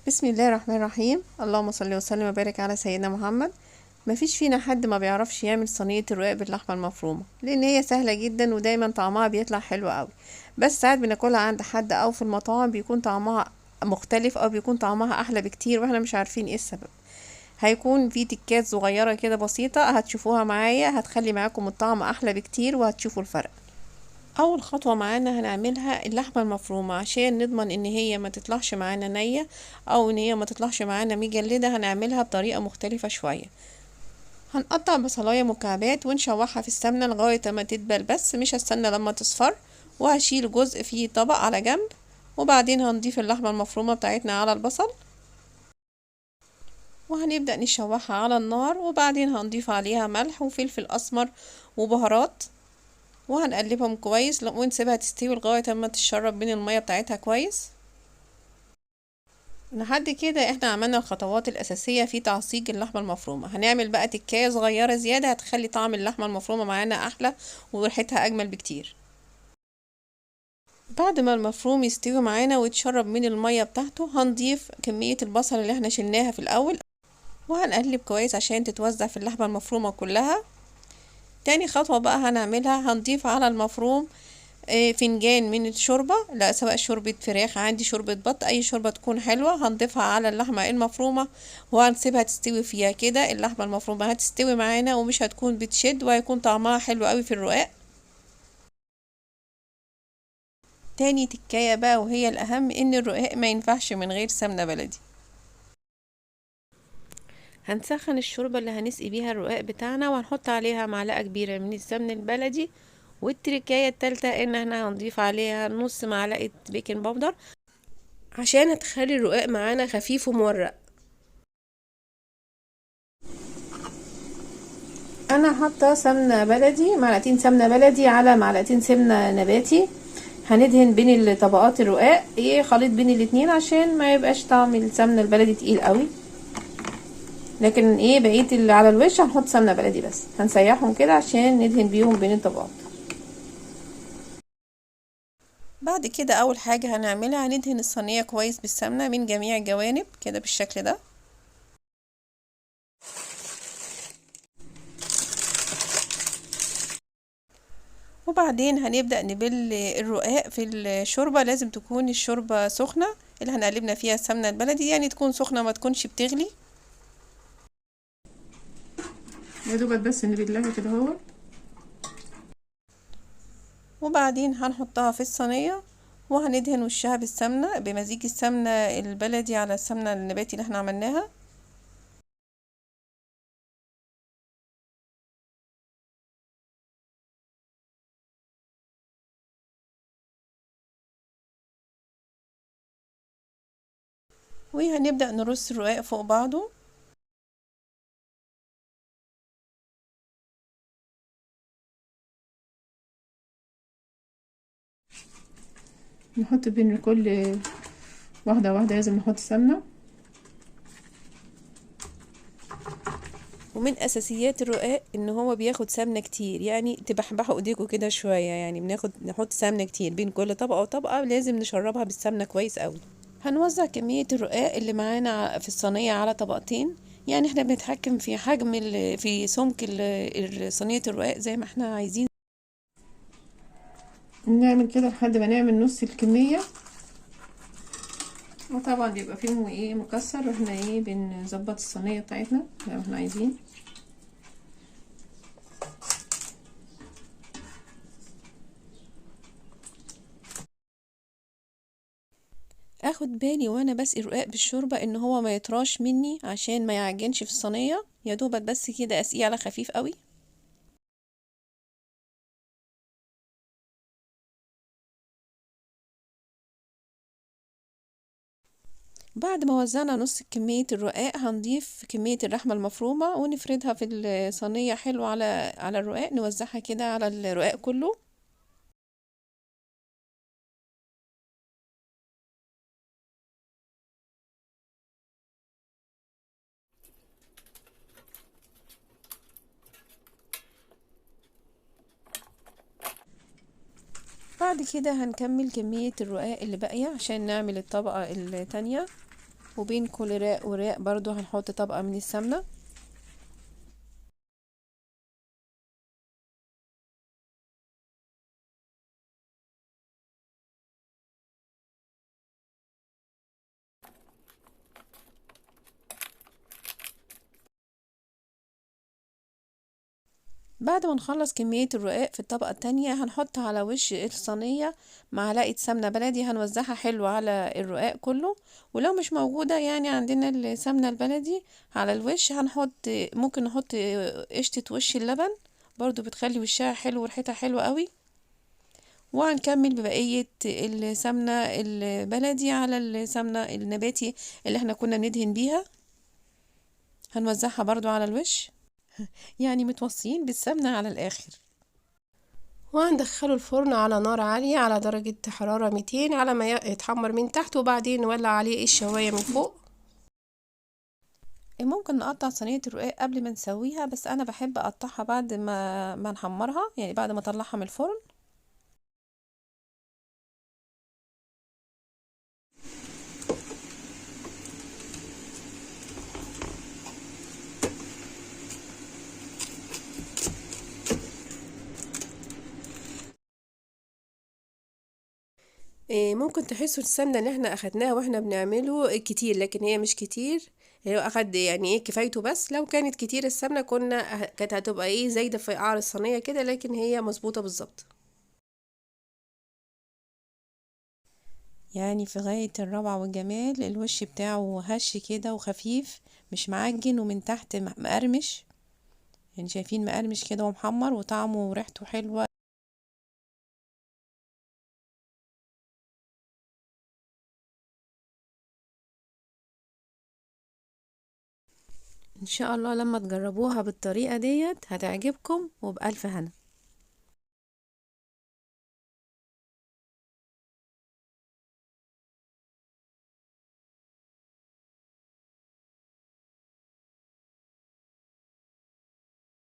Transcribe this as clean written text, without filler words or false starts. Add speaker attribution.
Speaker 1: بسم الله الرحمن الرحيم. اللهم صل وسلم وبارك على سيدنا محمد. مفيش فينا حد ما بيعرفش يعمل صينية الرقاق باللحمه المفرومه، لان هي سهلة جدا ودايما طعمها بيطلع حلو قوي، بس ساعات بناكلها عند حد او في المطاعم بيكون طعمها مختلف او بيكون طعمها احلى بكتير، واحنا مش عارفين ايه السبب. هيكون في تكات صغيرة كده بسيطة هتشوفوها معايا، هتخلي معاكم الطعم احلى بكتير وهتشوفوا الفرق. اول خطوة معانا هنعملها اللحمة المفرومه، عشان نضمن ان هي ما تطلعش معانا نيه او ان هي ما تطلعش معانا مجلده. هنعملها بطريقة مختلفة شوية. هنقطع بصلايه مكعبات ونشوحها في السمنة لغاية ما تدبل، بس مش هستنى لما تصفر، وهشيل جزء في طبق على جنب، وبعدين هنضيف اللحمة المفرومه بتاعتنا على البصل، وهنبدا نشوحها على النار، وبعدين هنضيف عليها ملح وفلفل اسمر وبهارات، وهنقلبهم كويس ونسيبها تستوي لغاية ما تتشرب من المية بتاعتها كويس. لحد كده احنا عملنا الخطوات الاساسية في تعصيج اللحمة المفرومه. هنعمل بقى تكايه صغيرة زيادة هتخلي طعم اللحمة المفرومه معانا احلى وريحتها اجمل بكتير. بعد ما المفروم يستوي معانا ويتشرب من المية بتاعته، هنضيف كمية البصل اللي احنا شلناها في الاول، وهنقلب كويس عشان تتوزع في اللحمة المفرومه كلها. تاني خطوة بقى هنعملها، هنضيف على المفروم فنجان من الشوربة، لا سواء شوربة فراخ عندي شوربة بط، اي شوربة تكون حلوة، هنضيفها على اللحمة المفرومة وهنسيبها تستوي فيها كده. اللحمة المفرومة هتستوي معانا ومش هتكون بتشد، وهيكون طعمها حلو قوي في الرقاق. تاني تكاية بقى وهي الاهم، ان الرقاق ما ينفعش من غير سمنة بلدي. هنسخن الشوربة اللي هنسقي بيها الرقاق بتاعنا، وهنحط عليها معلقة كبيرة من السمن البلدي، والتركاية التالتة ان احنا هنضيف عليها نص معلقة baking powder عشان هتخلي الرقاق معانا خفيف ومورق. انا حاطة سمنة بلدي، معلقتين سمنة بلدي على معلقتين سمنة نباتي. هندهن بين الطبقات الرقاق ايه خليط بين الاتنين عشان ما يبقاش طعم السمنة البلدي تقيل قوي، لكن ايه بقية اللي على الوش هنحط سمنه بلدي بس. هنسيحهم كده عشان ندهن بيهم بين الطبقات. بعد كده اول حاجة هنعملها هندهن الصينية كويس بالسمنه من جميع الجوانب كده بالشكل ده. وبعدين هنبدا نبل الرقاق في الشوربة. لازم تكون الشوربة سخنة اللي هنقلبنا فيها السمنة البلدي، يعني تكون سخنة ما تكونش بتغلي.
Speaker 2: يا دوبك بس نبلها كده اهو.
Speaker 1: وبعدين هنحطها في الصينية وهندهن وشها بالسمنه، بمزيج السمنة البلدي على السمنة النباتي اللي احنا عملناها. وهنبدا نرص الرقاق فوق بعضه.
Speaker 2: نحط بين كل واحدة واحدة، لازم نحط سمنة.
Speaker 1: ومن اساسيات الرقاق ان هو بياخد سمنة كتير، يعني تبحبحوا ايديكم كده شوية، يعني نحط سمنة كتير بين كل طبقة وطبقة، لازم نشربها بالسمنة كويس قوي. هنوزع كمية الرقاق اللي معانا في الصينية على طبقتين، يعني احنا بنتحكم في حجم في سمك صينية الرقاق زي ما احنا عايزين.
Speaker 2: نعمل كده لحد ما نعمل نص الكمية، وطبعا بيبقى فيه ايه مكسر، واحنا ايه بنظبط الصينية بتاعتنا زي ما احنا عايزين.
Speaker 1: اخد بالي وانا بسقي الرقاق بالشوربة ان هو ما يطراش مني عشان ما يعجنش في الصينية، يا دوبك بس كده اسقيه على خفيف قوي. بعد ما وزعنا نص كمية الرقاق هنضيف كمية اللحمة المفرومة ونفردها في الصينية حلو على الرقاق، نوزعها كده على الرقاق كله. بعد كده هنكمل كمية الرقاق اللي باقية عشان نعمل الطبقة التانية. وبين كل رق ورق برضو هنحط طبقة من السمنة. بعد ما نخلص كمية الرقاق في الطبقة التانية هنحط على وش الصينية معلقة سمنة بلدي، هنوزعها حلو على الرقاق كله. ولو مش موجودة عندنا السمنة البلدي على الوش، ممكن نحط قشطة وش اللبن برضو، بتخلي وشها حلو وريحتها حلوة قوي. وهنكمل ببقية السمنة البلدي على السمنة النباتي اللي احنا كنا بندهن بيها، هنوزعها برضو على الوش. متوصيين بالسمنة على الآخر.
Speaker 2: وهندخله الفرن على نار عالية على درجة حرارة 200 على ما يتحمر من تحت، وبعدين نولع عليه الشواية من فوق.
Speaker 1: ممكن نقطع صينية الرقاق قبل ما نسويها، بس أنا بحب أقطعها بعد ما نحمرها، يعني بعد ما أطلعها من الفرن.
Speaker 2: ممكن تحسوا السمنة اللي احنا اخدناها واحنا بنعمله كتير، لكن هي مش كتير، هي اخد كفايته بس. لو كانت كتير السمنة كانت هتبقى زايدة في قعر الصينية كده، لكن هي مظبوطة بالظبط.
Speaker 1: في غاية الروعة والجمال. الوش بتاعه هش كده وخفيف، مش معجن، ومن تحت مقرمش، شايفين مقرمش كده ومحمر، وطعمه وريحته حلوة. ان شاء الله لما تجربوها بالطريقة ديت هتعجبكم، وبألف هنا.